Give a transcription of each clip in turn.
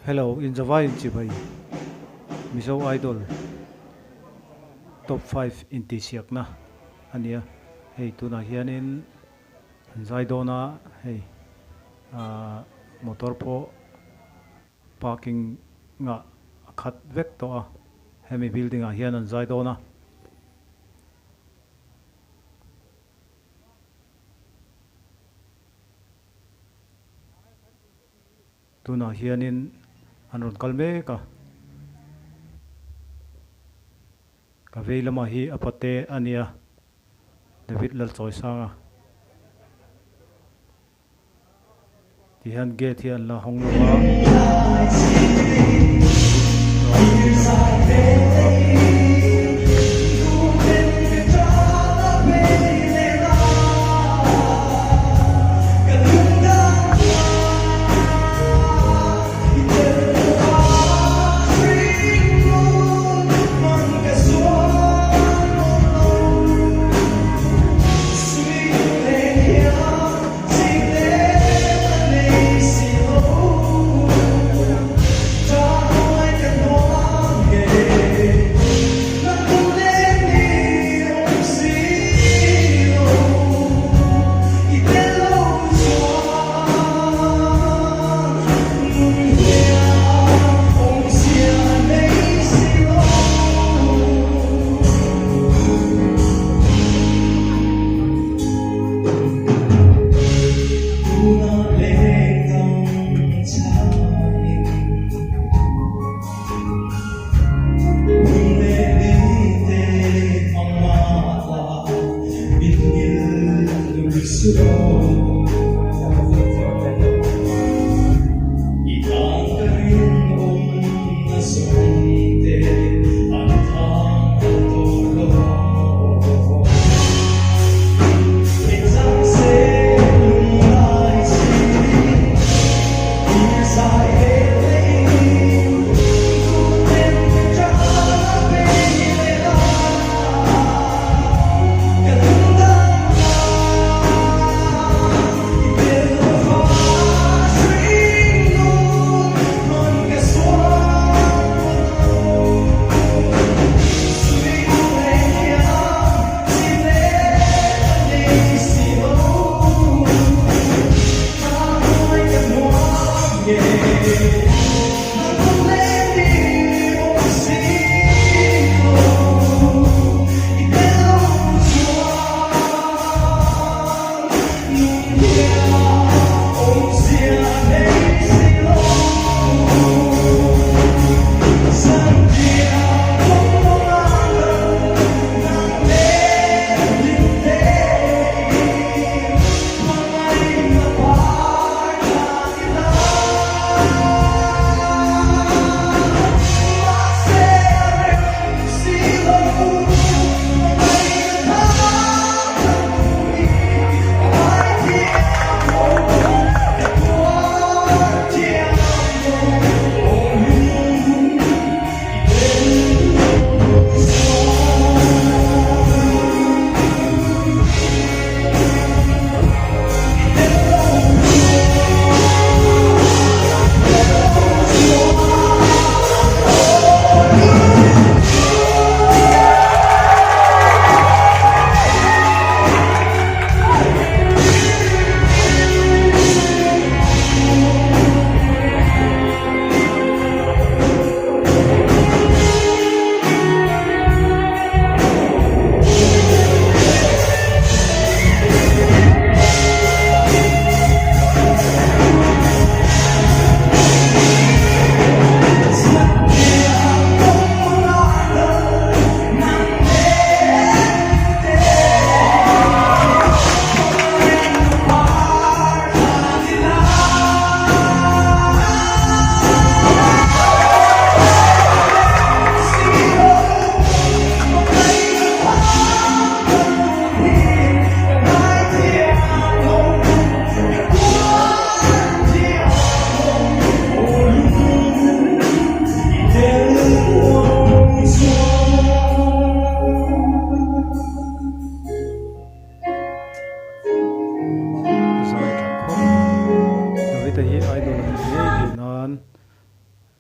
Hello inzawai inchibai Mizo Idol Top 5 intihsiakna a nia hei tunah hianin an zai dawn a hei ahh motor pawh parking ah a khat vek tawh a hemi building ah hian an zai dawn a. Tunah hianin an rawn kal mek a, ka vei lamah hi a pate a nia David Lalchawisanga tihian gate hi an la hawng lo va.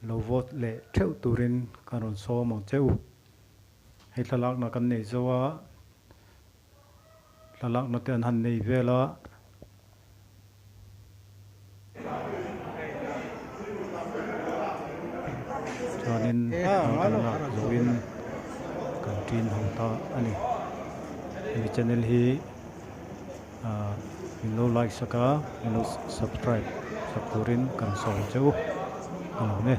Lo vote leh theuh turin kan rawn sawm ang che u. Hei thlalakna kan nei zo a, thlalakna te an han nei vel a. Chuanin thla kan lak zohin kan ṭin ho ta a ni. Hemi channel hi ahh min lo like sak a, min lo subscribe sak turin kan sawm che u a lo ni.